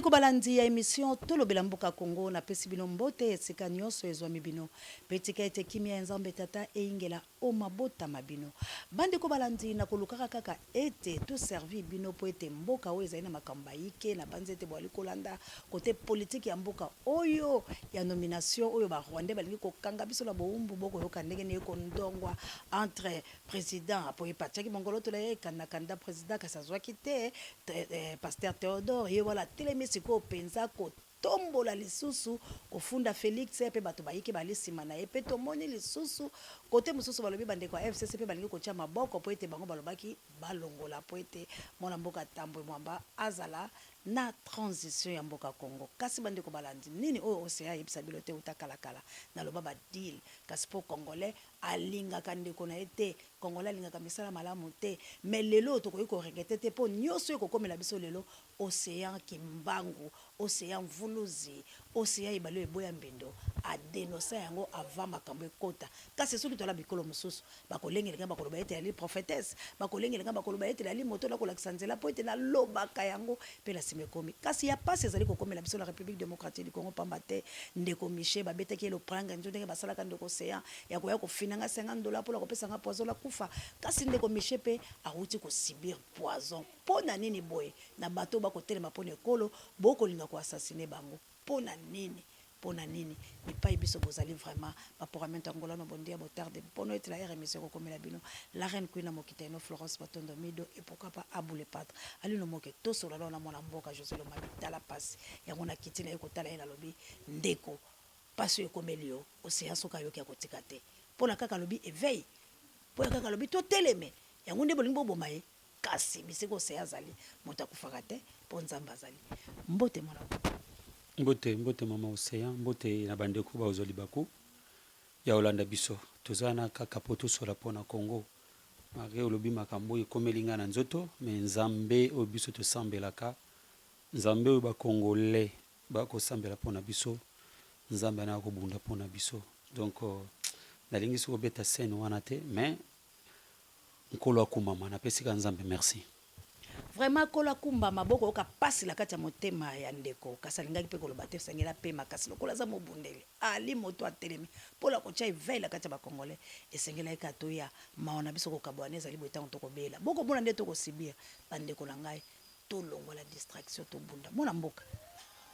Bandeko balandi ya emission Tolobela Mboka Congo, napesi bino mbote esika nionso ezwami bino. Pe tika ete kimia ya Nzambe Tata eyingela o mabota ma bino. Bandeko balandi, nakolukaka kaka ete to servir bino po ete mboka oyo ezali na makambo mayike, nabanzi ete boali kolanda cote politique ya mboka oyo ya nomination oyo ba Rwandais balingi kokanga biso na bowumbu, bokoyoka ndenge nini ekondongwa entre President po ye pe atiaki mongoloto na ye na candidat president kasi azuaki te, Pasteur Theodore ye wana atelemi sikoyo penza kotombola lisusu kofunda Felix pe batu bayike bali sima na ye pe tomoni lisusu cote mosusu balobi ba ndeko ya FCC pe balingi kotia maboko po ete bango balobaki balongola po ete mwana mboka Tambwe Mwamba azala na transition ya mboka Congo kasi ba ndeko balandi nini oyo Ocean ayebisa bino te wuta kala kala naloba ba deal kasi po congolais Alingaka ndeko na ye te, congolais alingaka misala malamu te, mais lelo oyo tokoki ko regretter te po nioso oyo ekokomela biso lelo, ocean kimbangu, ocean mvuluzi, ocean ebale oyo eboya mbindo a denonca yango avant makambo ekota, kasi soki tola bikolo mosusu bakolengele nga bakoloba ete nali prophetesse, bakolengele nga bakoloba ete nali moto nakolakisa nzela po ete nalobaka yango pe na sima ekomi. Kasi ya pasi ezali kokomela biso na Republique democratique du Congo pamba te ndeko Miche babetaki ye lopranga nzo ndenge basalaka ndeko Ocean ya koya kofina nga 50 dollars pona kopesa nga poison nakufa. Kasi ndeko Miche pe awuti ko subir poison. Pona nini boye na bato oyo bakotelema pona ekolo bokolinga ko assassiner bango pona nini? Pona nini bipayi biso bozali vraiment ba poramento Angola no bom dia bo tarde boa noite la heure emission ekokomela bino la reine queen na mokita eno Florence Matondo Mido et pourquoi pas Abu le padre Alino Moke tosolola nao na mwana mboka Jose Lomami tala pasi yango na kiti naye kotala ye nalobi ndeko pasi oyo ekomeli yo ocean soki ayoki akotika te pona kaka alobi eveil pona kaka alobi toteleme yango nde bolingi boboma ye Kasi bisika Ocean azali, moto akufaka te, mpo Nzambe azali. Mbote mwana mboka. Mbote, mbote mama Ocean, mbote na ba ndeko bakozwa libaku ya kolanda biso. Toza wana kaka po tosola po na Congo. Malgre olobi makambo oyo ekomeli nga na nzoto, mais Nzambe oyo biso tosambelaka, Nzambe oyo ba Congolais ba kosambela po na biso, Nzambe wana akobunda po na biso. Donc nalingi soki kobeta scène wana te, mais Nkolo akumama napesi ka nzambe merci. Vraiment kolo akumbama bokoyoka pasi na kati ya motema ya ndeko kasi alingaki pe koloba te esengeli apema kasi lokola aza mobundeli ali moto atelemi pona kotia eveil na kati ya ba congolais esengelaki kaka toya mawa na biso kokabuana ezali boye tango tokobela bokomona nde toko subir ba ndeko na ngai tolongwa na distraction tobunda mwana mboka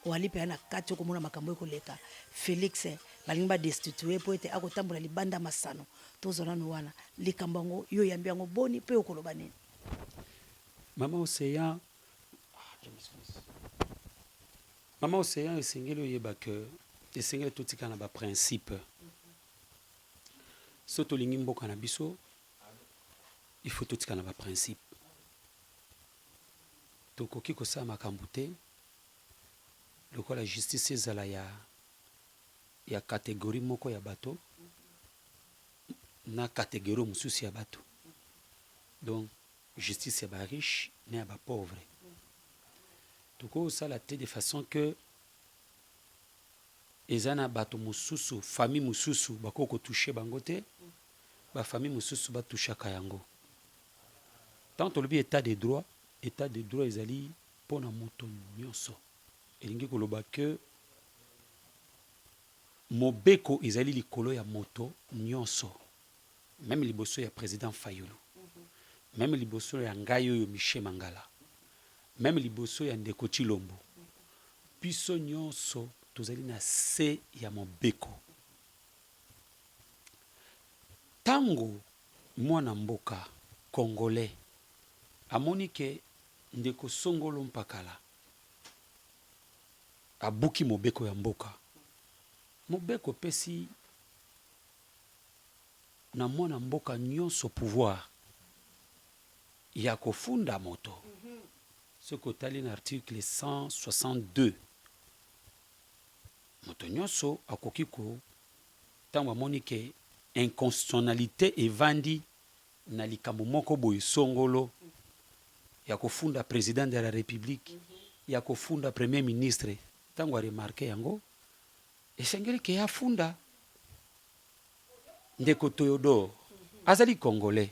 oali pena na kati okomona makambo ekoleka Felix balingi ba destituer po ete akotambola libanda masano Tozwa nanu wana likambo yango, yo oyambi yango boni pe okoloba nini? Mama Ocean, Mama Ocean esengeli oyeba que esengeli totika na ba principes. Soki tolingi mboka na biso, il faut totika na ba principes. Tokoki kosala makambo te lokola justice ezala ya ya categorie moko ya bato na categorie mosusu ya bato donc justice ya ba riche na ya ba pauvre tokoki kosala te de façon que eza na bato mosusu famille mosusu bakoki kotouche bango te ba famille mosusu batouchaka yango tant tolobi etat de droit etat de droit ezali mpo na moto nyonso Elingi koloba que mobeko ezali likolo ya moto nionso, meme liboso ya president Fayulu, meme liboso ya ngai oyo Miche Mangala, meme liboso ya ndeko Tshilombo, biso nionso tozali na se ya mobeko. Tango mwana mboka congolais amoni que ndeko Songolo Mpakala abuki mobeko ya mboka. Mobeko epesi na mwana mboka nionso pouvoir ya kofunda moto. Soki otali na article 162, moto nionso akoki ko, tango amoni ke inconstitutionnalite evandi na likambo moko boye songolo ya kofunda president de la republique, ya kofunda premier ministre, tango a remarquer yango esengeli ke afunda ndeko Theodore azali congolais.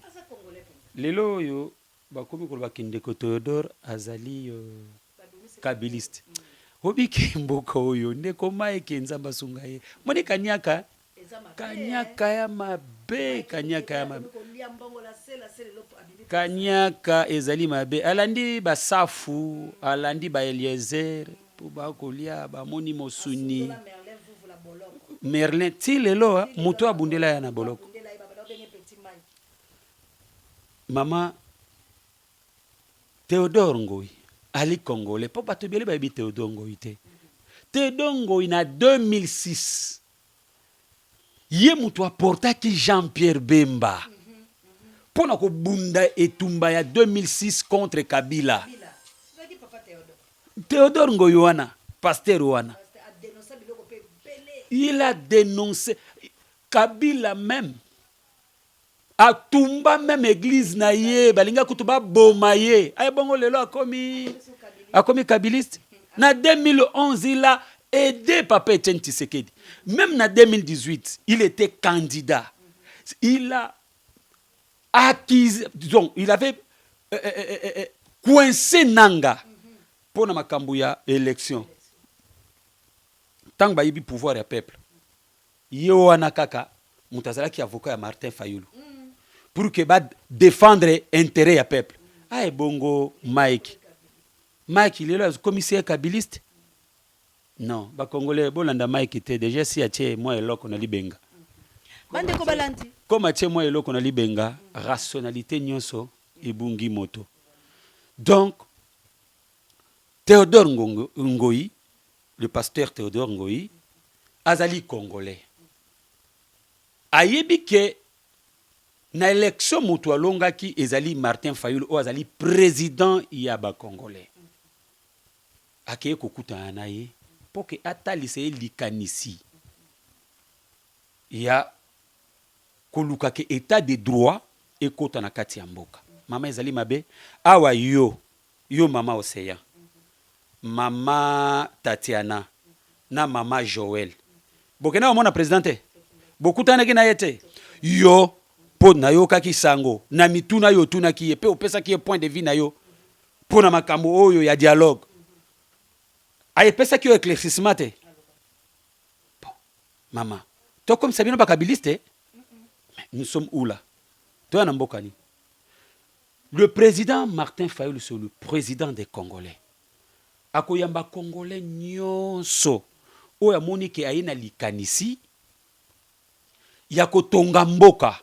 Lelo oyo bakomi koloba ke ndeko Theodore azali kabiliste. Obiki mboka oyo, ndeko Mike, Nzambe asunga ye. Moni kaniaka, kaniaka ya mabe, kaniaka ya mabe, kaniaka ezali mabe. Alandi basafu, alandi ba Eliezer mpo bakolia, bamoni mosuni. Merlin ti lelo moto abundela ya na boloko. Mama Théodore Ngoyi ali congolais, mpo bato ebele bayebi Théodore Ngoyi te. Théodore Ngoyi na 2006, ye moto aportaki Jean-Pierre Bemba mpo na kobunda etumba ya 2006 contre Kabila. Théodore Ngoyi wana, pasteur wana, il a dénoncé Kabila même, atumba même église na ye, balinga kutu baboma ye. Aye bongo lelo akomi kabiliste. Na 2011, il a aidé papa Etienne Tshisekedi. Même na 2018, il était candidat, il a acquis, disons, il avait coincé Nanga mpo na makambo ya élection. Ntango bayibi pouvoir ya peuple, ye wana kaka moto azalaki avocat ya Martin Fayulu pour que badéfendre intérêt ya peuple. Ah, ebongo Mike, Mike lelo akomisi ye kabiliste. Non, bacongolais, bolanda Mike te. Déjà si atie mwa eloko na libenga. Bandeko balandi. Comme atie mwa eloko na libenga, rationalité nyonso ebungi moto. Donc Théodore Ngoyi, le pasteur Théodore Ngoyi, azali congolais, ayebi ke na élection moto alongaki ezali Martin Fayulu, oyo azali président ya bacongolais. Akeye kokutana na ye mpo ke atalisa ye likanisi ya koluka ke état de droit ekɔta na kati ya mboka. Mama, ezali mabe awa. Yo mama Océan, mama Tatiana na mama Joel, bokenda komona président te, bokutanaki na ye te. Yo mpo nayokaki sango na mituna oyo otunaki ye mpe opesaki ye point de vue na yo mpo na makambo oyo ya dialogue, ayepesaki yo éclaircissement te. Bon, mama, tokomisa bino bakabiliste? Mais nous sommes où là? Toya na mboka nini? Le président Martin Fayulu, c'est le président des Congolais. Akoyamba congolais nyonso oyo amoni ke aye na likanisi ya kotonga mboka,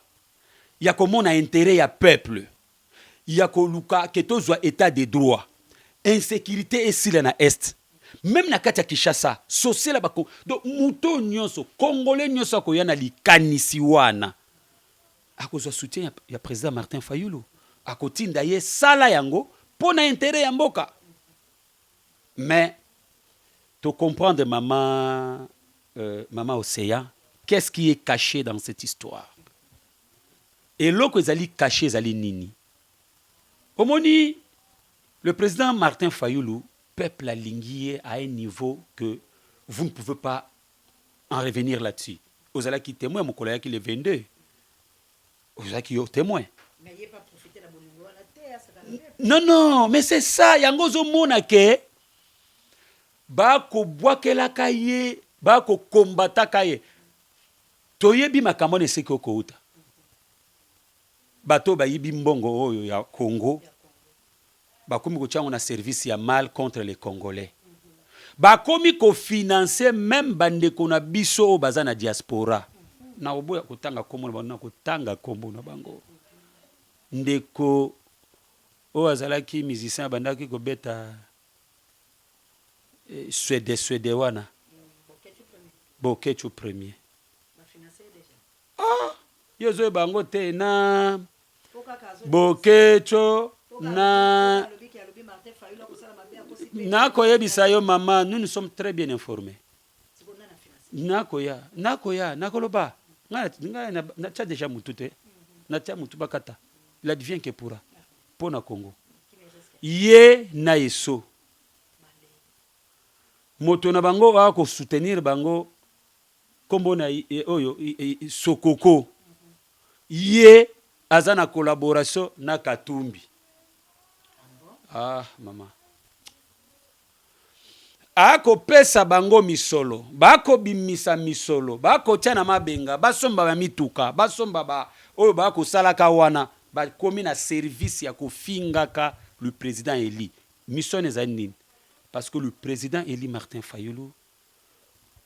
ya komona intérêt ya peuple, ya koluka ke tozwa état de droit, insécurité esila na est, même na kati ya Kinshasa, social bako. Donc moto nyonso, congolais nyonso akoya na likanisi wana, akozwa soutien ya président Martin Fayulu. Akotinda ye sala yango mpo na intérêt ya mboka. Mais to comprendre, mama Océan, qu'est-ce qui est caché dans cette histoire? Eloko ezali caché ezali nini? Omoni, le président Martin Fayulu, peuple alingi ye à un niveau que vous ne pouvez pas en revenir là-dessus. Ozalaki témoin mokolo ayaki le 22, ozalaki yo témoin. Non, non, mais c'est ça. Yango ozomona ke bakobwakelaka ye, bakokombataka ye. Toyebi makambo wana eseki okouta. Bato bayibi mbongo oyo ya Congo, bakomi kotia yango na service ya mal contre les Congolais. Bakomi kofinancer même bandeko na biso oyo baza na diaspora. Na koboya kotanga nkombo na bango, na kotanga nkombo na bango, ndeko oyo azalaki musicien, abandaki kobeta swede swede wana, Bokechu Premier. Ah, yo ozoyeba yango te na Bokecho na nakoyebisa yo. Mama, nous, nous sommes très bien informés. Nakoya nakoloba, ngai natia déjà mutu te, natia mutu bakata, il advient que pourra mpo na Congo. Ye na eso moto na bango oyo akosoutenir bango, nkombo na oyo Sokoko, ye aza na collaboration na Katumbi. Ah, mama, Akopesa bango misolo, bakobimisa misolo, bakotia na mabenga, basomba ba mituka, basomba ba oyo bakosalaka wana, bakomi na service ya kofingaka le président élu. Mission ezali nini? Parce que le président élu Martin Fayulu,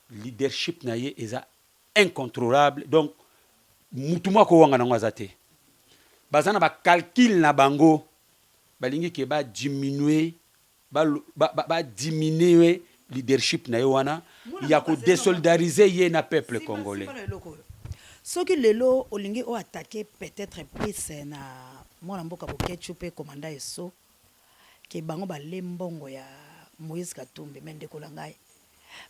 leadership na ye eza incontrôlable. Donc mutu moko wanga nango aza te. Baza na bacalcul na bango, balingi ke badiminuer, badiminuer leadership na ye wana ya kodésolidariser ye na peuple congolais. Soki lelo olingi oattaquer peut-être plus na mwana mboka Bokechu mpe komanda eso ke bango bale mbongo ya Moïse Katumbi, me ndeko na ngai,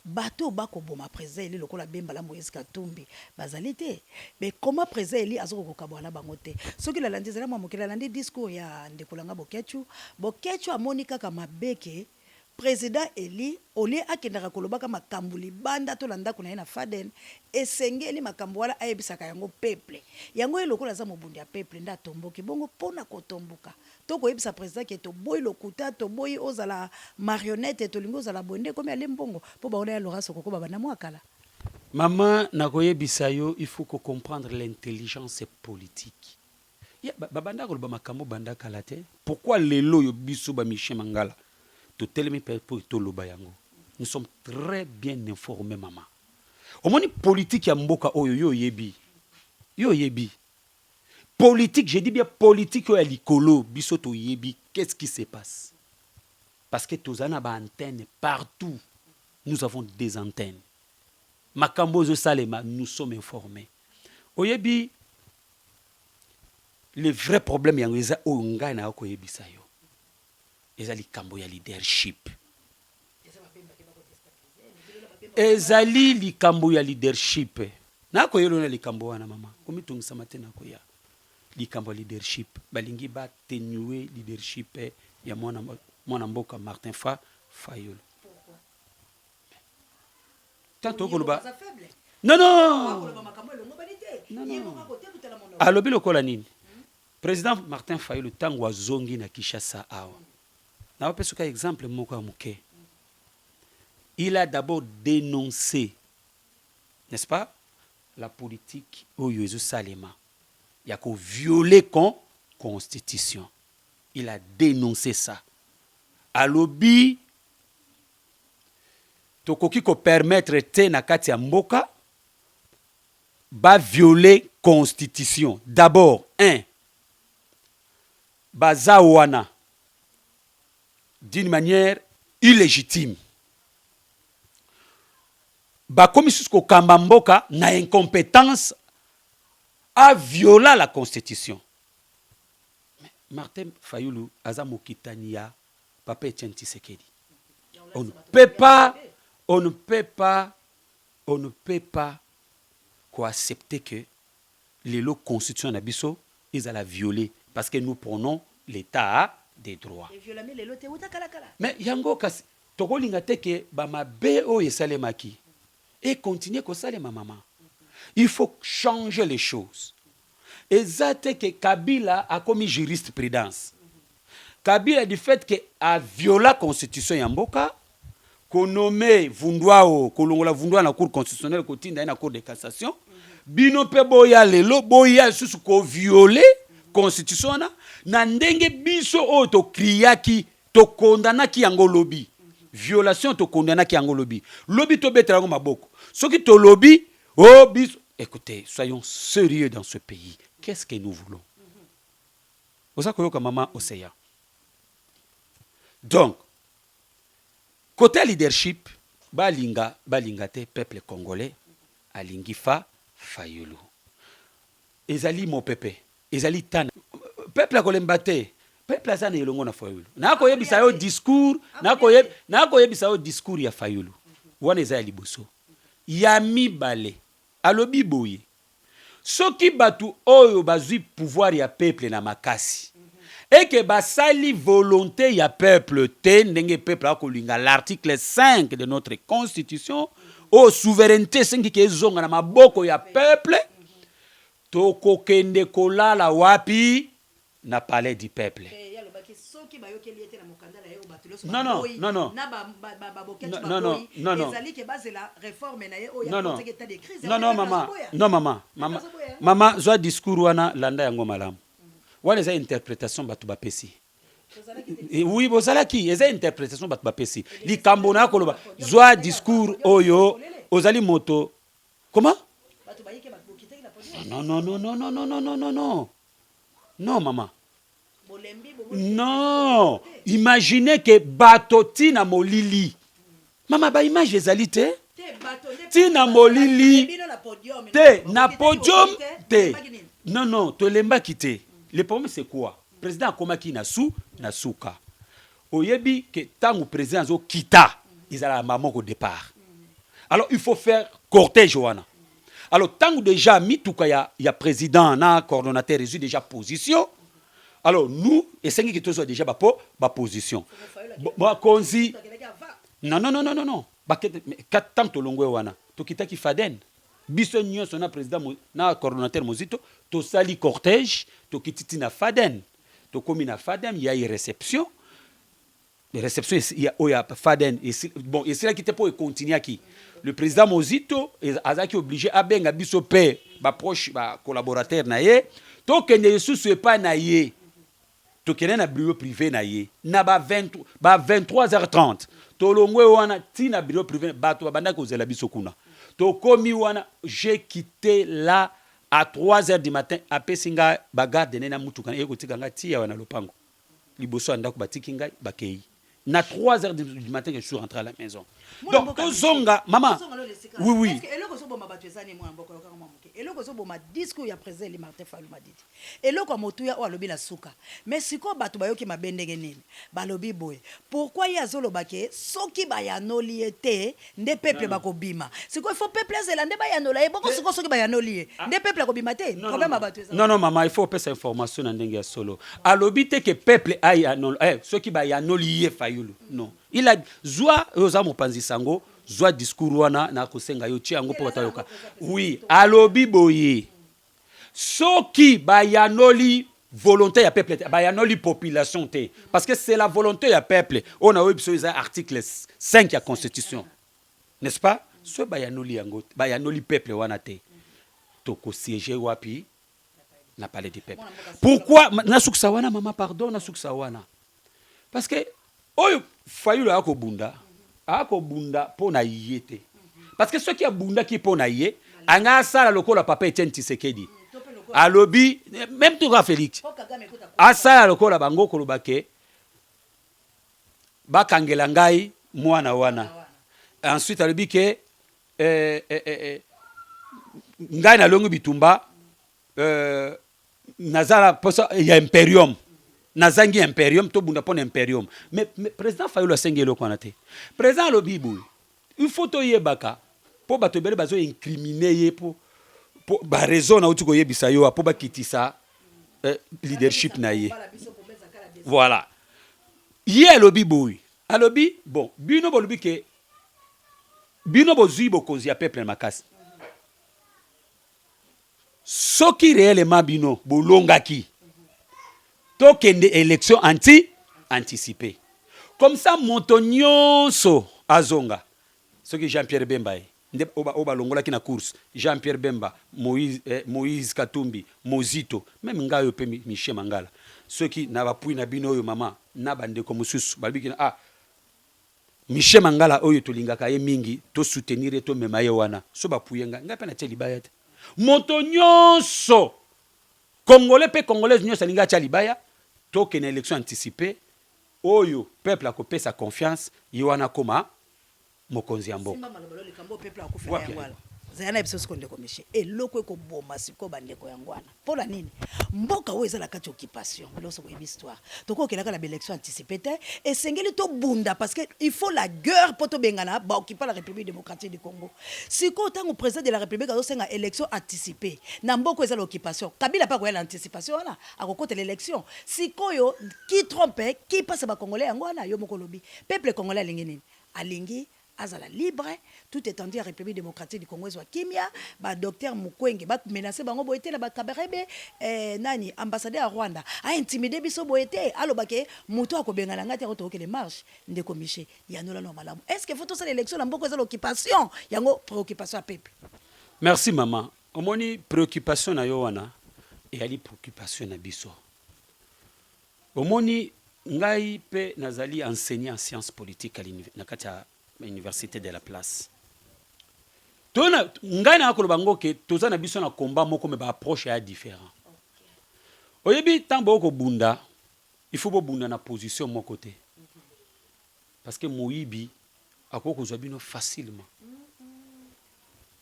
bato oyo bakoboma président élu lokola Bemba na Moïse Katumbi bazali te. Mais comment président élu azokoka kokabwana na bango te? Soki lalandi, ezali mwa mokili, alandi discours ya ndeko na nga Bokechu. Bokechu amoni kaka mabe ke président élu, au lieu akendaka kolobaka makambo libanda to na ndako na ye na Faden, esengeli makambo wana ayebisaka yango peuple. Yango ye lokola aza mobundi ya peuple nde atomboki bongo mpona kotomboka to koyebisa président ke toboyi lokuta, toboyi ozala marionnette, tolingi ozala boye. Nde ekomi ale mbongo mpo baona ya Laurent Sokoko babanda mwa kala. Mama, nakoyebisa yo, il faut comprendre l'intelligence politique. Ya, babanda koloba makambo banda kala te. Pourquoi lelo oyo biso bamichel Mangala totelemi mpe mpo toloba yango? Nous sommes très bien informés, mama. Omoni politique ya mboka oyo, yo oyebi, yo oyebi politique, je dis bien politique oyo ya likolo. Biso toyebi qu'est-ce qui se passe parce que toza na baantenne partout. Nous avons des antennes. Makambo ezosalema, nous sommes informés. Oyebi le vrai problème yango eza oyo ngai naya koyebisa yo, eza likambo ya leadership. Ezali likambo ya leadership. Nakoyelo na likambo wana, mama, komitungisama te. Nakoya likambo ya leadership. Balingi baatténuer leadership ya mwana mboka Martin fa Fayulu. Tant tokoloba non, non, non, alobi lokola nini? Président Martin Fayulu, ntango azongi na Kinshasa awa, napesaka exemple moko ya moke. Il a d'abord dénoncé, n'est-ce pas, la politique oyo ezosalema ya kovioler constitution. Il a dénoncé ça. Alobi tokoki kopermettre te na kati ya mboka bavioler constitution. D'abord un, baza wana d'une manière illégitime, bakomi susu kokamba mboka na incompétence, aviola la constitution. Mais Martin Fayulu aza mokitani ya papa Etienne Tshisekedi. On ne peut pas, on ne peut pas, on ne peut pas koaccepter que lelo constitution na biso ezala violée, parce que nous prenons l'état des droits. Mais yango kasi tokolinga te ke bamabe oyo esalemaki econtinuer kosalema. Mama, il faut changer les choses. Eza te ke Kabila akomi jurisprudence. Kabila, du fait ke aviola constitution ya mboka, konommer Vundwao, kolongola Vundwao na Cour constitutionnelle, kotinda ye na Cour de cassation, bino mpe boya lelo, boya lisusu kovioler constitution wana na ndenge biso oyo tocriaki, tokondanaki yango lobi. Violation, tokondanaki yango lobi. Lobi tobetela yango maboko. Soki tolobi o oh, biso, écoutez, soyons sérieux dans ce pays. Qu'est-ce que nous voulons? Oza koyoka, mama Océan? Donc côté leadership, balinga balinga te, peuple congolais alingi fa Fayulu. Ezali mopepe, ezali tana. Peuple akolemba te. Peuple aza na elongo na Fayulu. Nakoyebisa yo discours, nakoyebisa yo discours ya Fayulu wana eza ya liboso. Ya mibale, alobi boye: soki bato oyo bazwi pouvoir ya peuple na makasi eke basali volonté ya peuple te ndenge peuple akolinga, l'article 5 de notre constitution oyo souveraineté esengi ke ezonga na maboko ya peuple, tokokende kolala wapi? Na Palais du peuple. Ye alobaki soki bayokeli ye te na mokanda na ye oyo bato Loso Non, non, baboyi, non, non. na baBoketshu Non, non, non, baboyi, non, non. Ezali ke bazela réforme na ye oyo Non, non. akotaki état de crise. Non, non, mama, non, mama, mama, Azoboya. mama, zwa discours wana, landa yango malamu. Wana eza interprétation bato bapesi. Oui, bozalaki. Eza interprétation bato bapesi. Likambo na koloba, zwa discours oyo ozali moto comment. Bato bayike, bokitaki na podium. Non, non, non, non, non, non, non, non, non, non, non, mama. Bolembi, bomoni. Non, imaginez ke bato ntina molili, mama, baimage ezali te. Te, bato nde Ntina molili. Bino na podium. Te, na Bokitaki, podium bokitaki te. bolembaki nini? Non, non, tolembaki te. Le problème, c'est quoi? Président akomaki na su na suka. Oyebi ke ntango président azokita, ezalaka mama départ. Alors il faut faire cortège wana. Alors ntango déjà mituka ya président na coordonnateur ezwi déjà position, alors nous esengiki tozwa déjà bapo baposition. Bakonzi. Tokendaki avant. Non, non, non, non, non, non. Bakete, mais tant tolongwe wana, tokitaki Faden. Biso nyonso na président na coordonnateur Mozito, tosali cortège, tokiti ti na Faden. Tokomi na Faden, ya eu réception. Réception ya oyo ya Faden, bon, esilaki te mpo ekontinuaki. Le président Mozito azalaki obligé abenga biso mpe baproche, bacollaborateur na ye, tokende lisusu epai na ye. Tokende na bureau privé na ye na ba 20, ba 23h30. Tolongwe wana ntina bureau privé, bato babandaki kozela biso kuna. Tokomi wana, j'ai quitté là à 3 heures du matin. Apesi ngai bagarde ne na mutuka, eye kotika ngai ti awa na lopango liboso ya ndako. Batiki ngai, bakei na 3 heures du matin que je suis rentré à la maison. Donc tozonga, mama. Oui. Eloko ezoboma bato eza nini, mwana mboka? Yokaka mwa moke. Eloko ezoboma discours ya président élu Martin Fayulu Madidi, eloko ya motuya oyo alobi na suka. Mais sikoyo bato bayoki mabe ndenge nini? Balobi boye: pourquoi ye azoloba ke soki bayanoli ye te nde peuple bakobima? Sikoyo il faut peuple azela nde bayanola ye bongo. Sikoyo soki bayanoli ye nde peuple akobima te? Problème ya bato eza. Non, non, mama, il faut opesa information na ndenge ya solo. Alobi te ke peuple ayanolo soki bayanoli ye Fayulu. Non, il a zwa oyo oza mopanzi sango, zwa discours wana na kosenga yo, tia yango mpo bato ayoka. Oui, alobi boye: soki bayanoli volonté ya peuple te, bayanoli population te, parce que c'est la volonté ya peuple oyo naoyebi biso eza article 5 ya Constitution, n'est-ce pas? Soki bayanoli yango, bayanoli peuple wana te, tokosiéger wapi? Na Palais du peuple. Pourquoi nasukisa wana, mama? Pardon, nasukisa wana parce que oyo Fayulu akobunda, akobunda mpo na ye te, parce que soki abundaki mpo na ye, anga asala lokola papa Etienne Tshisekedi alobi, même toka Félix asala lokola bango, koloba ke bakangela ngai mwana wana. Ensuite alobi ke ngai nalongi bitumba, naza na posa ya imperium, nazangi imperium, tobunda mpo na imperium. Mais président Fayulu asengi eloko wana te. Président alobi boye: il faut toyebaka mpo bato ebele bazoincriminer ye mpo baraison nauti koyebisa yo, mpo bakitisa leadership na ye. Voilà, ye alobi boye, alobi: bon, bino bolobi ke bino bozwi bokonzi ya peuple na makasi. Soki réellement bino bolongaki, tokende élection anticipée, comme ça moto nyonso azonga. Soki Jean Pierre Bemba ye nde oyo balongolaki na course, Jean Pierre Bemba, Moïse Katumbi, Mozito, même ngai oyo mpe Michel Mangala, soki na bapui na bino oyo, mama, na bandeko mosusu balobiki na ah, Michel Mangala oyo tolingaka ye mingi, tosoutenir ye, tomema ye wana, so bapuye ngai, ngai mpe natie libaya te. Moto nyonso congolais mpe congolaise nyonso alingi atya libaya, tokende élection anticipée. Oyo peuple akopesa confiance, ye wana akoma mokonzi ya mboka. Simba maloba lo likambo oyo peuple akufela yango wana. Zala na biso sikoyo, ndeko Michel. Eloko ekoboma sikoyo bandeko yango wana, mpo na nini? Mboka oyo eza na kati ya occupation. Nyonso koyebi histoire, tokokelaka na baélection anticipée te. Esengeli tobunda parce que il faut la guerre mpo tobengana baoccupa la République démocratique du Congo. Sikoyo ntango président de la République azosenga élection anticipée na mboka eza na occupation, Kabila mpe akoya na anticipation wana, akokotela élection. Sikoyo qui trompe qui passe bacongolais? Yango wana yo moko olobi, peuple congolais alingi nini? Alingi Azala libre, toute étendue ya République démocratique du Congo ezwa kimia. Ba docteur Mukwege ba menacer bango boye te na ba Kabarebe. Nani, ambassadeur ya Rwanda a intimider biso boye te, aloba ke moto akobengana ngai te, yango tokokende marche. Ndeko Miche, yanola no malamu, est ce que faut tosala élection na mboka eza l'occupation? Yango préoccupation ya peuple. Merci, mama. Omoni, préoccupation na yo wana eyali préoccupation na biso. Omoni, ngai mpe nazali enseignant en sciences politiques na kati ya Université de la Place. Tona ngai na koloba ngo ke toza na biso na combat moko, mais baapproche ya différent. Oyebi, ntango bokobunda, il faut bobunda na position moko te, parce que moyibi akoki kozwa bino facilement,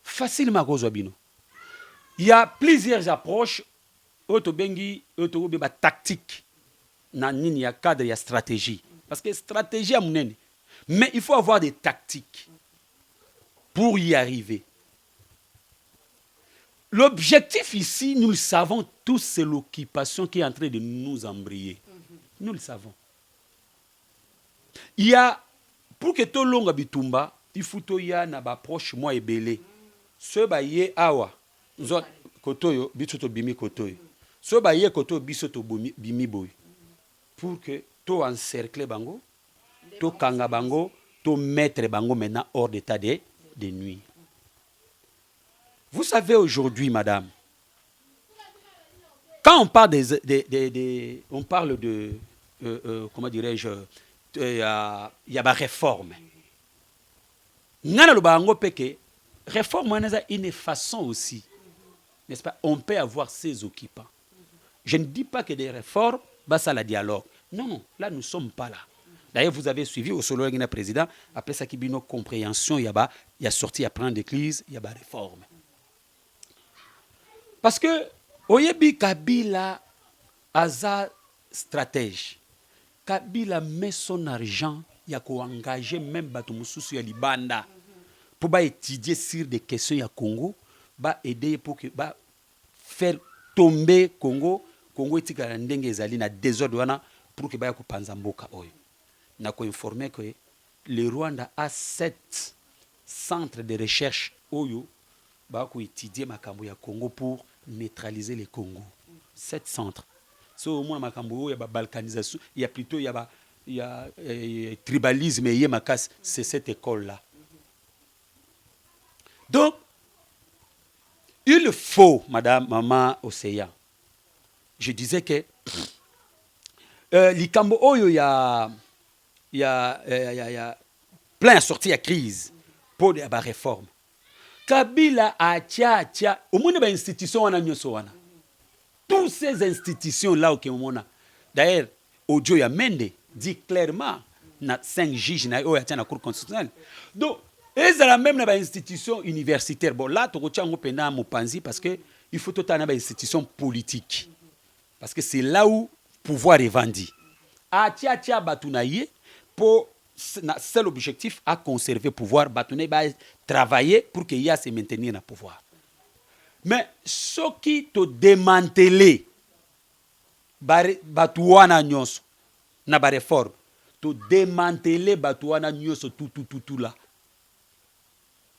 facilement akozwa bino. Il y a plusieurs approches oyo tobengi, oyo tokobenga batactique na nini ya cadre ya stratégie, parce que stratégie ya monene, mais il faut avoir des tactiques pour y arriver. L'objectif ici, nous le savons tous, c'est l'occupation qui est en train de nous embrayer. Nous le savons. Il y a, pour que tolonga bitumba, il faut toya na baapproche mwa ebele. Soki baye awa, nzo kotoyo, biso tobimi kotoyo. Soki baye kotoyo, biso tobimi boye. Pour que to encercler bango, to kanga bango, to mettre bango maintenant hors d'état de nuire. Vous savez, aujourd'hui, madame, quand on parle des, on parle de, comment dirais-je, il y a ba réforme. Nga naloba yango mpe ke réforme wana eza une façon aussi, n'est-ce pas? On peut avoir ses occupants. Je ne dis pas que des réformes, basala dialogue. Non, non, là nous ne sommes pas là. D'ailleurs, vous avez suivi au solo na président, après ça qui bino compréhension, il y a sorti à prendre d'église, il y a ba réforme. Parce que oyebi, Kabila aza stratège. Kabila met son argent ya koengager même bato mosusu ya libanda pour ba étudier sur des questions ya Congo, ba aider pour que ba faire tomber Congo, Congo etikala ndenge ezali na désordre wana, pour que baya kopanza mboka oyo. Na koinformer que le Rwanda a sept centres de recherche oyo bakoétudier makambo ya Congo pour neutraliser le Congo. Sept centres. So omona makambo oyo ya babalkanisation, ya plutôt ya ba ya tribalisme eye makasi, c'est cette école là. Donc il faut, madame, maman Océan, je disais que likambo oyo ya plein ya sortie ya crise mpo ya baréforme, Kabila atia omoni bainstitution wana nyonso wana, tous ces institutions là oke omona. D'ailleurs, audio ya Mende dit clairement na cinq juges na ye oyo atia na Cour constitutionnelle. Donc ezala même na bainstitution universitaire. Bon, là tokotia yango mpenza mopanzi, parce que il faut totala na bainstitution politique, parce que c'est là où pouvoir evandi. Atia atia bato na ye mpo na seul objectif à conserver pouvoir, bato na ye batravailler pour que ye ase maintenir na pouvoir. Mais soki todémanteler bato wana nyonso na baréforme, todémanteler bato wana nyonso tutututu la,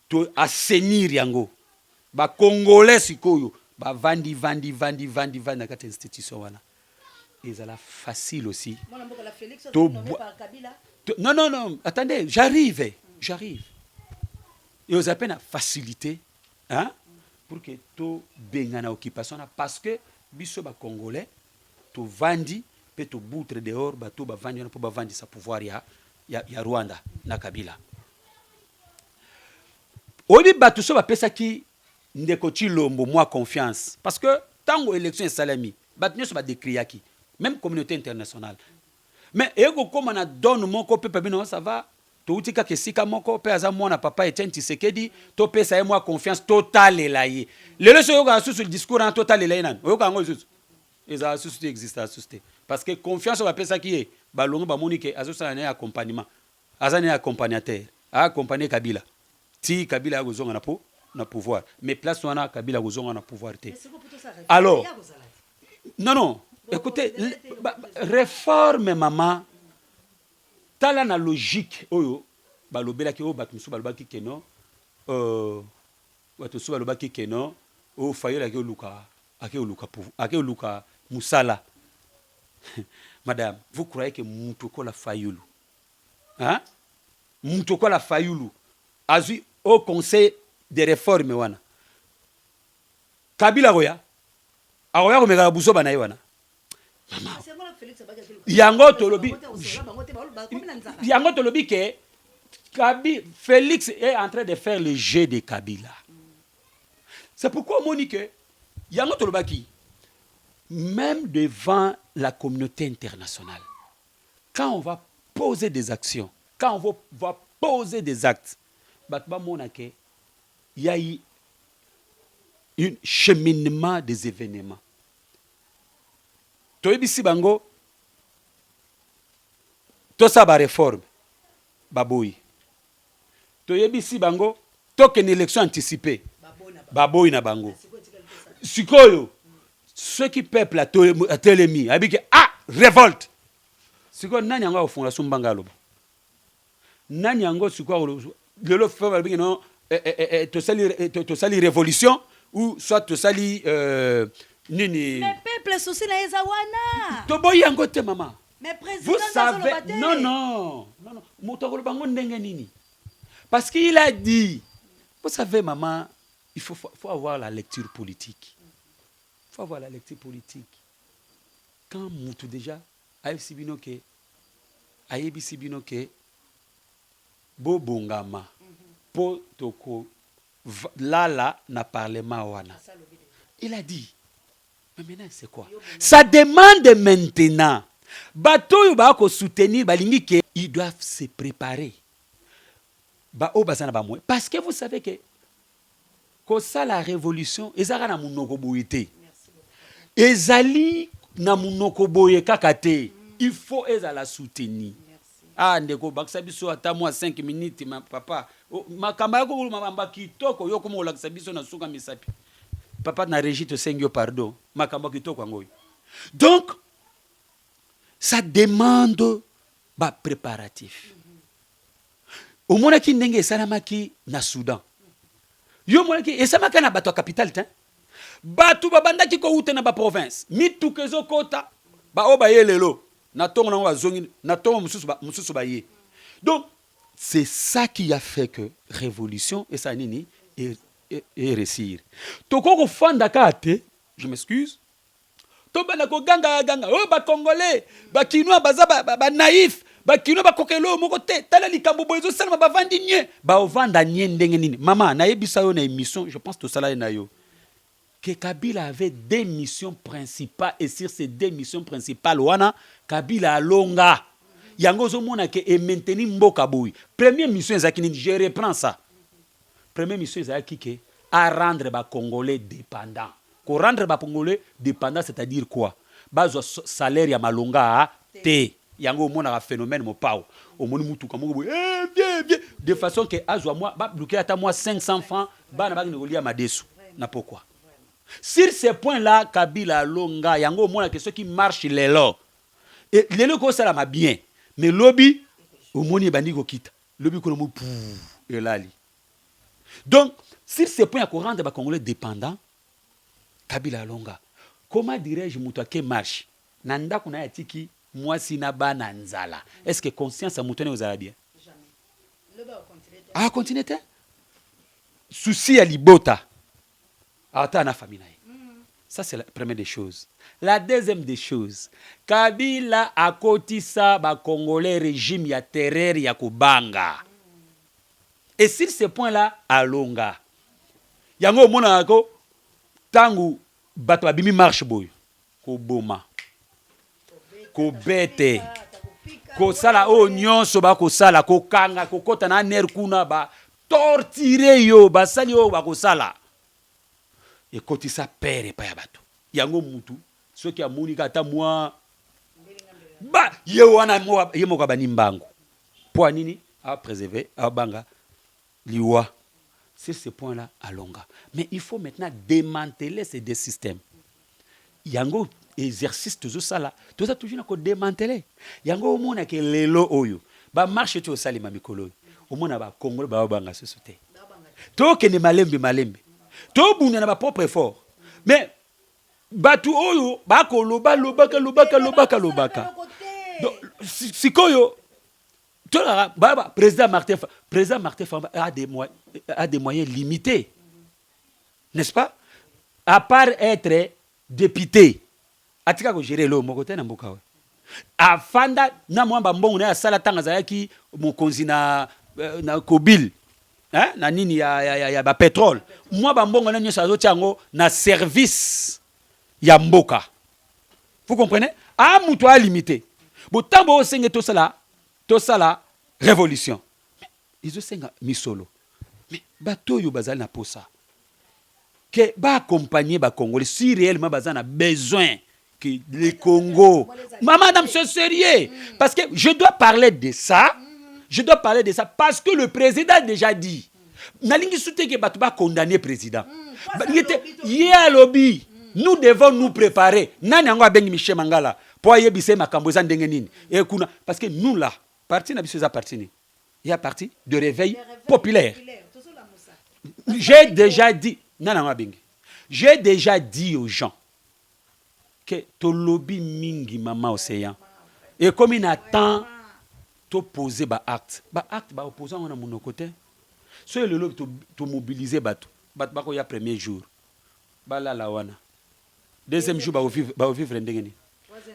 to assainir yango, bacongolais sikoyo bavandi vandi vandi vandi vandi na kati ya institution wana, ezala facile aussi. Mwana mboka la Félix nommé par Kabila. Non, non, non, attendez, j'arrive, j'arrive. Et oza mpe na facilité, hein, pour que tobengana occupation na, parce que biso bacongolais tovandi mpe toboutre dehors bato bavandi wana mpo bavandisa pouvoir ya Rwanda na Kabila. Oyebi, bato so bapesaki ndeko Tshilombo mwa confiance, parce que ntango élection esalemi, bato nyonso badécriaki, même communauté internationale. Mais eye kokóma na donne moko mpe pa bino, ça va, touti kaka esika moko mpe aza mwana papa Etienne Tshisekedi, topesa ye mwa confiance, totalela ye. Lelo so oyokaka susu discours wana, totalela ye nani? Oyoka yango lisusu, ezala susu te, existe susu te, parce que confiance oyo bapesaki ye, balongo bamoni ke azosala na ye accompagnement, aza na ye accompagnateur, aaccompagne Kabila ti Kabila akozonga na po na pouvoir. Mais place wana Kabila akozonga na pouvoir te. Alors non, non, écoutez, réforme, mama, tala na logique oyo. Balobelaki oyo bato mosusu balobaki que non, bato mosusu balobaki que non, oyo Fayulu ake oluka, ake oluka, ake oluka mosala. Madame, vous croyez que mutu okola Fayulu, hein? Mutu okola Fayulu azwi au Conseil de réforme wana, Kabila akoya, akoya komekaka buzoba na ye wana. Mama, yango tolobi, yango tolobi ke Kabi, Félix est en train de faire le jeu de Kabila. C'est pourquoi omoni ke yango tolobaki, même devant la communauté internationale, quand on va poser des actions, quand on va poser des actes, bato bamona ke y a eu un cheminement des événements. Toyebisi bango tosala baréforme, baboyi. Toyebisi bango tokende élection anticipée, baboyi na bango. Sikoyo soki peuple atelemi, ayebi ke ah, révolte. Sikoyo nani yango akofungola so mbanga, aloba nani yango? Sikoyo lelo fe balobi non, tosali révolution ou soit tosali nini. Mais peuple, souci na ye eza wana. Toboyi yango te, mama. Mais vous président savez, non, non, non, non, moto akoloba yango ndenge nini? Parce qu'il a dit, vous savez, maman, il faut avoir la lecture politique, il faut avoir la lecture politique. Quand mutu déjà ayebisi bino ke, ayebisi bino ke bobongama mpo tokolala na parlement wana, il a dit. Mais maintenant, c'est quoi ça demande maintenant? Bato oyo baa kosoutenir, balingi ke ils doivent se préparer, baoyo baza na bamoyen, parce que vous savez que kosala révolution ezalaka na monoko boye te, ezali na monoko boye kaka te, il faut ezala soutenu. Ah, ndeko, bakisa biso ata mwa 5 minutes. Ma papa, makambo yako, makambo ya kitoko yo koma kolakisa biso na suka misapi. Papa na régie, tosengi yo pardon, makambo ya kitoko yango oyo. Donc ça demande bapréparatif. Omonaki ndenge esalamaki na Soudan, yo omonaki esalamaki na bato ya capitale te, bato babandaki kowuta na baprovince, mituka ezokota, baoyo baye lelo na ntongo nango bazongi na ntongo mosusu, mosusu baye. Donc c'est ça qui a fait que révolution esala nini, eréussir. Tokoki kofanda kaka te, je m'excuse, tobanda koganga ganga oyo bacongolais, bakinois baza banaïf, bakinois bakokela oyo moko te. Tala likambo boye ezosalama, bavandi nye, baovanda nye ndenge nini? Mama, nayebisa yo na émission, je pense tosala ye na yo, que Kabila avait deux missions principales et sur ces deux missions principales wana, Kabila alonga yango. Ozomona ke emaintenir mboka boye. Première mission ezalaki nini? Je reprends ça. Première mission ezalaki ke à rendre bacongolais dépendant. Korendre bacongolais dépendant, c'est-à-dire quoi? Bazwa salaire ya malonga te. Yango omonaka phénomène mopao, omoni mutuka moko boye, eh, bien bien, de façon ke azwa mwa babluke ata mwa 500 francs, bana bakende kolia madesu na pokwa. Sur ce point là, Kabila alonga yango. Omonaka soki marche lelo, lelo ekosalama bien, mais lobi omoni ebandi kokita, lobi kuna mo pu elali. Donc sur ce point ya korendre bacongolais dépendant, Kabila alonga. Comment dirais-je, moto ake marche na ndako na ye, atiki mwasi na bana nzala, est ce que conscience ya moto ane ozala bien? Akontinue te. Souci ya libota, ata na famille na ye. Ça, c'est la première des choses. La deuxième des choses, Kabila akotisa bacongolais régime ya terreur, ya kobanga, et sur ce point là alonga yango. Omonaka ko ntango bato babimi marche boye, koboma, kobete, kosala oyo nyonso bakosala, kokanga, kokɔta na ner kuna, batortire yo, basali oyo bakosala, ekotisa peur epai ya bato. Yango mutu soki amoni ka ata mwa ba ye wana, ye moko abandi mbangu. Mpo ya nini? Apréserve, abanga liwa. Sur ce point là alonga. Mais il faut maintenant démanteler ces deux systèmes. Yango exercice tozosala, toza toujours na kodémanteler yango. Omonake lelo oyo bamarche ti osalema mikolo oyo, Omona bacongolais baobanga susu te. Tokende malembe malembe, tobunda na bapropre effort. Mais bato oyo bakoloba, lobaka, lobaka, lobaka, lobaka. Donc, sikoyo tolaka ba président Martin, président Martin Famba a des moyens limités, n'est-ce pas? À part être député, atika kogérer eloko moko te na mboka oyo. Afanda na mwa bambongo na ye, asala ntango azalaki mokonzi na Kobil, hein? Na nini ya bapétrole. Mwa bambongo na nyonso azotia yango na service ya mboka, vous comprenez? A mutu alimité botambo osenge tosala révolution, mais ezosenga misolo. Mais bato oyo bazali na posa ke baaccompagner bacongolais, si réellement baza na besoin que le Congo. Maman, c'est sérieux. Parce que je dois parler de ça. Je dois parler de ça parce que le président a déjà dit. Nalingi sute ke bato condamner président. Ye alobi. Nous devons nous préparer. Nani yango abengi Michel Mangala po ayebisa ye makambo eza ndenge nini? Et kuna, parce que nous là, parti na biso eza parti nini? Il y a parti de réveil populaire. J'ai déjà dit, nani yango abengi? J'ai déjà dit aux gens ke tolobi mingi, mama Océan. Ekomi na temps topose baacte. Baacte, baopose yango na monoko te. Soki lelo tomobilize bato, bato bakoya premier jour, balala wana. Deuxième jour, bakovivre ndenge nini?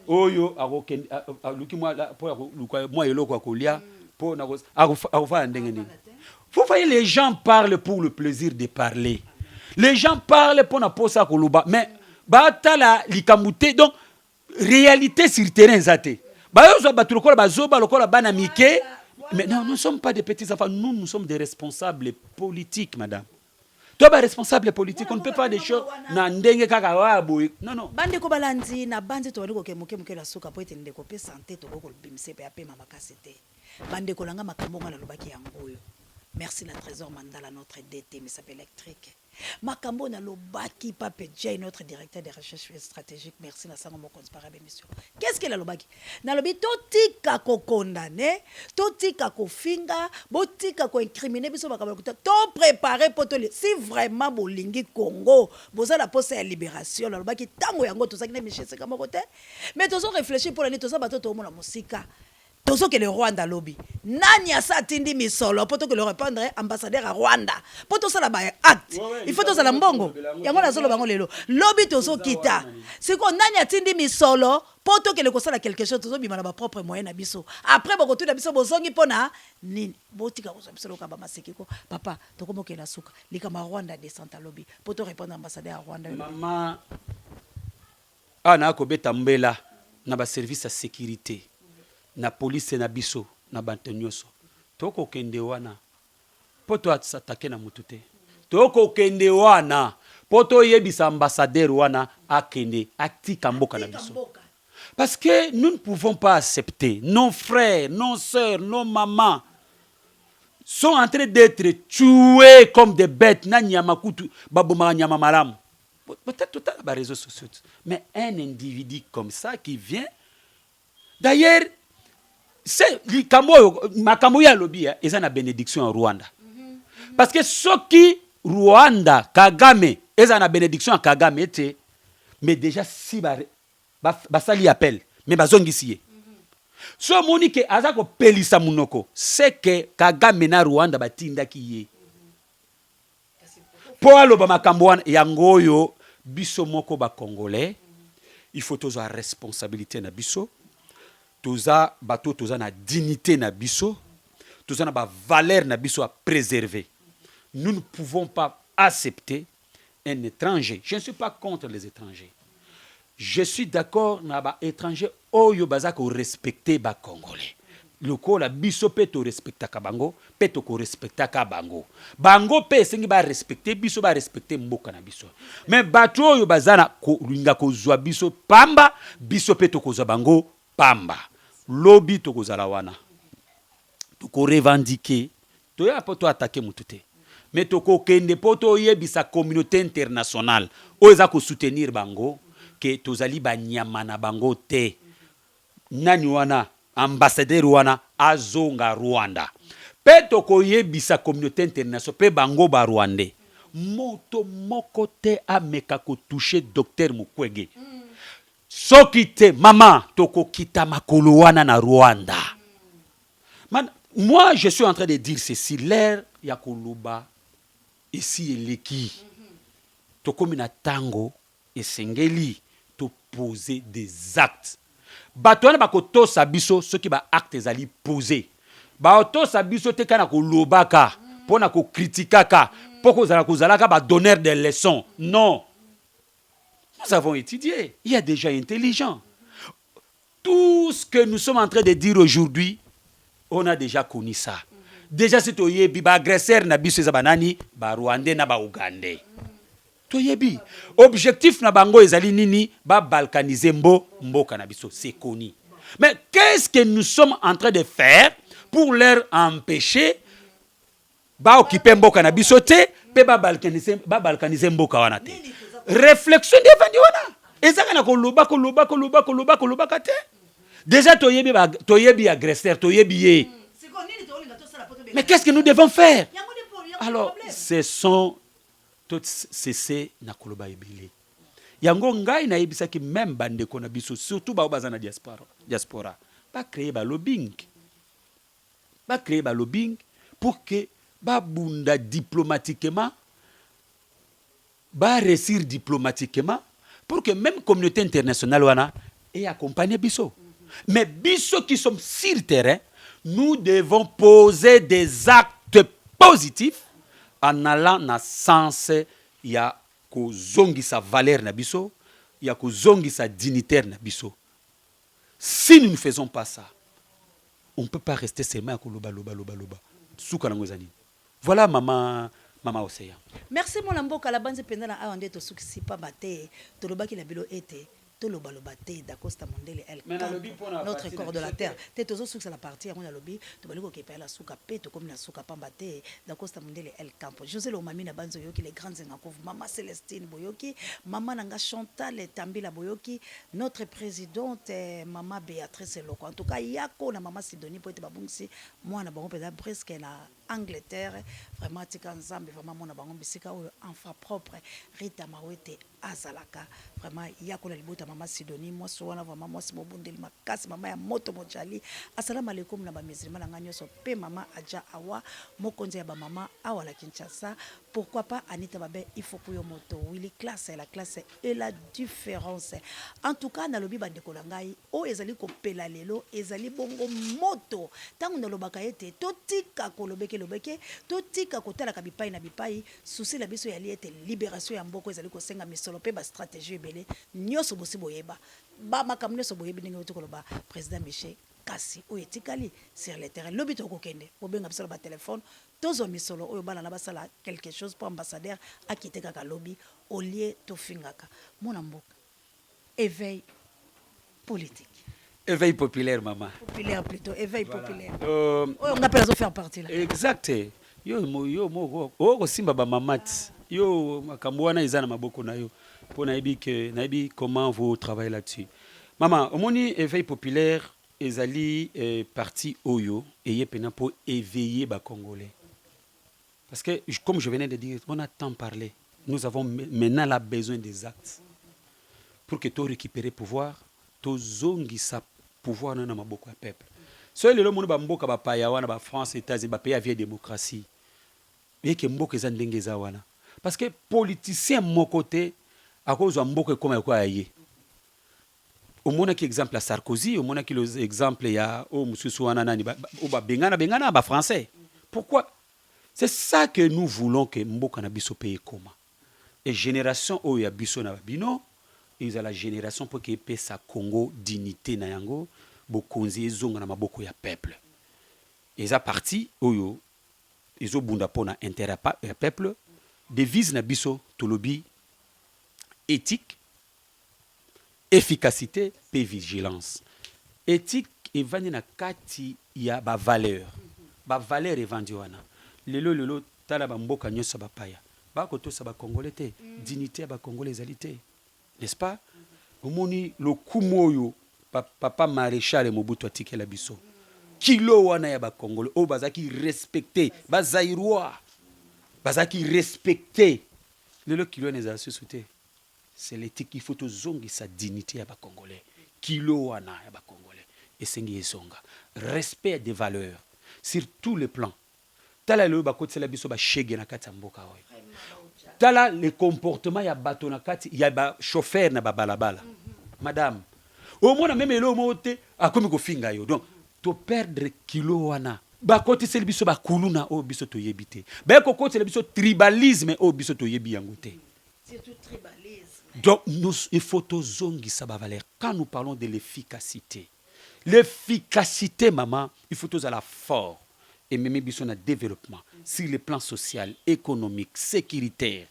Oyo akokende aluki mpo ya koluka mwa eloko ya kolia, mpo akofala ndenge nini? Vous voyez, les gens parlent pour le plaisir de parler. Les gens parlent mpo na posa ya koloba, mais batala likambo te. Donc réalité sur terrain eza te. Bayozwa bato lokola bazoba, lokola bana mike. Mais non, nous ne sommes pas des petits enfants. Nous, nous sommes des responsables politiques, madame. To baresponsable politique, on ne peut pas des choses na ndenge kaka waya boye. Non, non. Bandeko balandi, na bandi tobandi koke moke moke na suka, po ete ndeko mpe sante tokoki kolobimisa mpe apema makasi te. Bandeko na nga, makambo nga nalobaki yango oyo. Merci na Trésor Mandala, notre DT misape électrique. Makambo nalobaki, Pape J, notre directeur de recherche stratégique, merci na sango mokonzi par émission. Qu'est-ce qu'il alobaki? Nalobi totika kocondamner, totika kofinga, botika koincriminer biso makambo ya kuta. Toprépare mpo toli, si vraiment bolingi Congo, boza na posa ya libération. Nalobaki ntango yango tozalaki na Michel Seka moko te, mais tozo réfléchir mpo na nini. Toza bato toomona mosika. Tozokende Rwanda lobi. Nani asa atindi misolo mpo tokende répondre ambassadeur ya Rwanda? Mpo tosala baacte, il faut tozala mbongo. Yango nazoloba yango lelo. Lobi tozokita. Sikoyo nani atindi misolo mpo tokende kosala quelque chose? Tozobima na bapropre moyen na biso. Après bokotuna biso: bozongi mpo na nini? Botika kozwa biso loka bamaseki ko. Papa, tokomokela suka likambo ya Rwanda, descente alobi mpo torépondre ambassadeur ya Rwanda. Mama, awa naa kobeta mbela na baservice ya sécurité, na polise na biso, na bato nyonso. Tokokende wana mpo toatake na motu te. Tokokende wana mpo toyebisa ambassadeur wana akende, atika mboka na biso, parce que nous ne pouvons pas accepter. Nos frères, nos sœurs, nos mamans sont en train d'être tués comme des bêtes. Na nyama kutu babomaka nyama malamu. Peut-être totala baréseaux sociaux. Mais un individu comme ça qui vient d'ailleurs, c'est likambo oyo, makambo oyo alobi eza na bénédiction ya Rwanda, parce que soki Rwanda, Kagame, eza na bénédiction ya Kagame te. Mais déjà si basali appel, mais bazongisi ye. So omoni ke aza kopelisa monoko, c'est que Kagame na Rwanda batindaki ye mpo aloba makambo wana. Yango oyo biso moko bacongolais, il faut tozwa responsabilité na biso. Toza bato, toza na dignité na biso, toza na bavaleur na biso à préserver. Nous ne pouvons pas accepter un étranger. Je ne suis pas contre les étrangers. Je suis d'accord na baétranger oyo baza korespecte bacongolais lokola biso mpe torespectaka bango, mpe tokorespectaka bango. Bango mpe esengi barespecte biso, barespecte mboka na biso. Mais bato oyo baza na kolinga kozwa biso pamba, biso mpe tokozwa bango pamba. Lobi tokozala wana, tokorevendiquer. Toya mpo toattaquer motu te, mais tokokende mpo toyebisa communauté internationale oyo eza kosoutenir bango ke tozali banyama na bango te. Nani wana, ambassadeur wana azonga Rwanda. Mpe tokoyebisa communauté internationale mpe bango ba Rwandais, moto moko te ameka ko toucher docteur Mukwege. Soki te, mama, tokokita makolo wana na Rwanda. Man, moi je suis en train de dire ceci, l'heure ya koloba esi eleki. Tokomi na tango esengeli to poser des actes. Bato wana bakotosa biso soki ba actes ezali pose. Bakotosa biso te kaka na kolobaka, mpo na ko critiquaka, mpo kozala kozalaka ba donneurs de leçons. Non. Nous avons étudié. Il y a des gens intelligents. Tout ce que nous sommes en train de dire aujourd'hui, on a déjà connu ça. Déjà si toyebi ba agresseurs na biso eza banani, ba Rwandais na ba Ougandais. Toyebi objectif na bango ezali nini, ba balkaniser mboka na biso, c'est connu. Mais qu'est-ce que nous sommes en train de faire pour leur empêcher ba occuper mboka na biso te pe ba balkaniser mboka wana te? Réflexion nde evandi wana, ezaka na koloba koloba koloba koloba kolobaka te. Déjà toyebi toyebi agresseur, toyebi ye. Mais qu'est-ce que nous devons faire? Alors ce sont toutes cese na koloba ebele. Yango ngai nayebisaki même bandeko na biso, surtout bao baza na diaspora, bacréer balobbying, bacréer balobbying pour que babunda diplomatiquement, baréussir diplomatiquement, pour que même communauté internationale wana eaccompagner biso. Mais biso qui sommes sur terrain, nous devons poser des actes positifs en allant na sens ya kozongisa valeur na biso, ya kozongisa dignité na biso. Si nous ne faisons pas ça, on ne peut pas rester seulement ya koloba loba loba loba. Suka nango eza nini? Voilà, mama, mama Océan. Merci, mwana mboka. Labanzi mpenza na awa nde tosukisi, pamba te tolobaki na bilo ete tolobaloba te. Dacosta Mondele El, notre corps de la terre te, tozosukisa na partie yango. Nalobi tobali kokepa ya suka mpe tokomi na suka, pamba te Dacosta Mondele El Campo, José Lomami na banzi oyoki les grandes Engakuvu, mama Célestine boyoki, mama na nga Chantal Tambila boyoki, notre présidente mama Béatrice Eloko. En tout cas yako na mama Sidonie po ete babungisi mwana bango mpenza presque na Angleterre. Vraiment tika Nzambe vraiment mona bango bisika oyo enfant propre Rita Mawete azalaka. Vraiment yakola libota mama Sidonie, mwasi wana vraiment mwasi mobundeli makasi, mama ya moto mojali. Asalamu alaikum na bamusulman na ngai nyonso, mpe mama Aja awa, mokonzi ya bamama awa na Kinshasa. Pourquoi pas Anita Babe Ifoku, yo moto Willy Classe, la classe et la différence. En tout cas nalobi bandeko na ngai, oyo ezali kopela lelo ezali bongo moto. Ntango nalobaka ete totika kolobeke lobeke, totika kotalaka bipai na bipai, souci na biso yali ete libération ya mboka ezali kosenga misolo mpe bastratégie ebele. Nyonso bosi boyeba, bamakambo nyonso boyebi ndenge oti koloba président Michel. Kasi oyo etikali sur le terrain, lobi tokokende bobenga biso na batelefone, tozwa misolo oyo bana na basala quelque chose mpo ambassadeur akite kaka lobi olie tofingaka. Mwana mboka, éveil politique. Éveil populaire, maman. Populaire plutôt, éveil populaire. Oyo nga mpe nazo faire partie là. Exact. Yo moko okosimba bamama ti yo makambo wana eza na maboko na yo, mpo nayebi ke nayebi comment vous travaillez là-dessus, mama. Omoni, éveil populaire ezali parti oyo eye mpenza mpo éveiller bacongolais, parce que comme je venais de dire, on a tant parlé, nous avons maintenant là besoin des actes pour que to récupérer pouvoir, tozongisa pouvoir na maboko ya peuple. Soki lelo omoni bamboka bapaya wana, bafrance, États-Unis, bapays ya vieille démocratie, eke mboka eza ndenge eza wana parce que politicien moko te akozwa mboka ekóma ekoya ya ye. Omonaki exemple ya Sarkozy, omonaki exemple ya oyo mosusu wana nani, oyo babengana bengana bafrançais. Pourquoi? C'est ça que nous voulons, que mboka na biso mpe ekóma e génération oyo ya biso na bino ezala génération mpo ke epesa Congo dignité na yango, bokonzi ezonga na maboko ya peuple. Eza parti oyo ezobunda mpo na intérêt ya peuple. Devise na biso tolobi éthique, efficacité mpe vigilance. Éthique evandi na kati ya bavaleur, bavaleur evandi wana. Lelo lelo tala bamboka nyonso bapaya bakotosa bacongolais te, dignité ya bacongolais ezali te, n'est-ce pas? Omoni lokumu oyo papa maréchal Mobutu atikela biso. Kilo wana ya bacongolais oyo bazalaki respecté, bazaïrois bazalaki respecté, lelo kilo wana ezala susu te. C'est l'éthique. Il faut tozongisa dignité ya bacongolais. Kilo wana ya bacongolais esengi ezonga, respect des valeurs sur tous les plans. Tala lelo bakotisela biso bashege na kati ya mboka oyo. Tala le comportement ya bato na kati ya bachauffeur na babalabala. Madame, omona même eloko moko te, akomi kofinga yo. Donc toperdre kilo wana. Bakotiseli biso bakuluna oyo biso toyebi te, baye kokotisela biso tribalisme oyo biso toyebi yango te. Surtout tribalisme. Donc nous, il faut tozongisa bavaleur. Quand nous parlons de l'efficacité, l'efficacité, maman, il faut tozala fort, ememi biso na développement sur le plan social, économique, sécuritaire,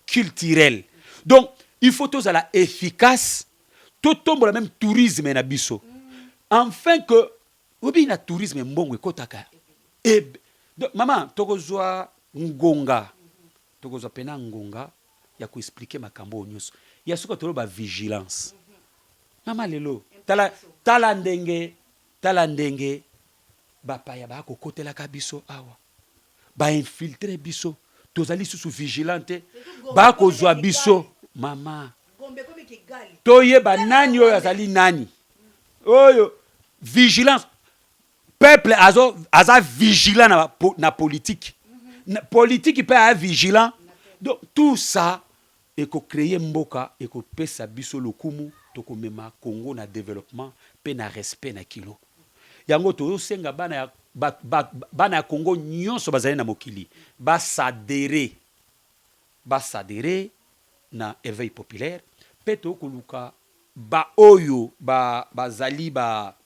culturel. Donc il faut tozala efficace, totombola même tourisme na biso, enfin que obi na tourisme mbongo ekɔtaka. E, donc, mama, tokozwa ngonga, tokozwa mpena ngonga ya koexpliquer makambo oyo nyonso. Ya soki toloba vigilance, mama, lelo tala, tala ndenge, tala ndenge bapaya bakokotelaka biso awa, bainfiltre biso. Tozali lisusu vigilant te, bakozwa biso, mama. Gombe ekomi Kigali. Toyeba nani oyo azali nani oyo. Vigilance, peuple azo, aza vigilant na politique, na politique mpe aya vigilant. Donc tout ça ekocréer mboka, ekopesa biso lokumu, tokomema Congo na développement mpe na respect na kilo. Yango tozosenga bana ya, ba, ba, bana ya Congo nyonso bazali na mokili baadhérer, baadhérer na éveil populaire. Mpe tokoluka baoyo bazali ba,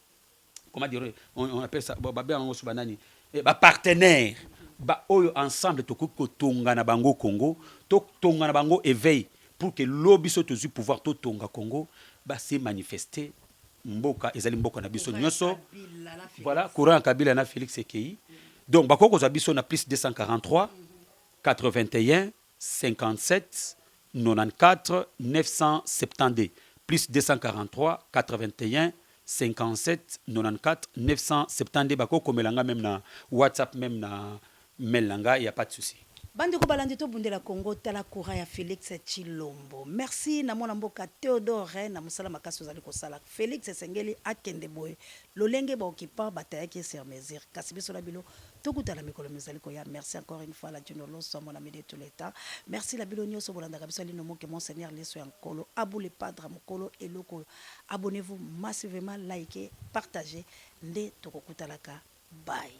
comment dire, on appelle ça, babenga yango so banani, bapartenaire, baoyo ensemble tokoki kotonga na bango Congo, totonga na bango éveil, pour que lobi so tozwi pouvoir, totonga Congo. Base manifester, mboka ezali mboka na biso nyonso. Voilà, courant ya Kabila na Félix ekei. Donc bakoki kozwa biso na plus 243 81 57 94 972, plus 243 81 57 94 972. Bakokomela nga même na WhatsApp, même na mail na ngai, y a pas de souci. Bandeko balandi, tobundela Congo. Tala courant ya Félix Tshilombo. Merci na mwana mboka Théodore na mosala makasi ozali kosala. Félix esengeli akende boye lolenge baoccupants batayaki sur mesure, kasi biso na bino tokutana mikolo mizali koya. Merci encore une fois la Dino Loso, mon ami de tout le temps. Merci la bino nyonso bolandaka biso. Alino moke, monseigneur Leso ya Nkolo Abule Padre mokolo eloko. Abonnez-vous massivement, likez, partagez, nde tokokutanaka. Bye.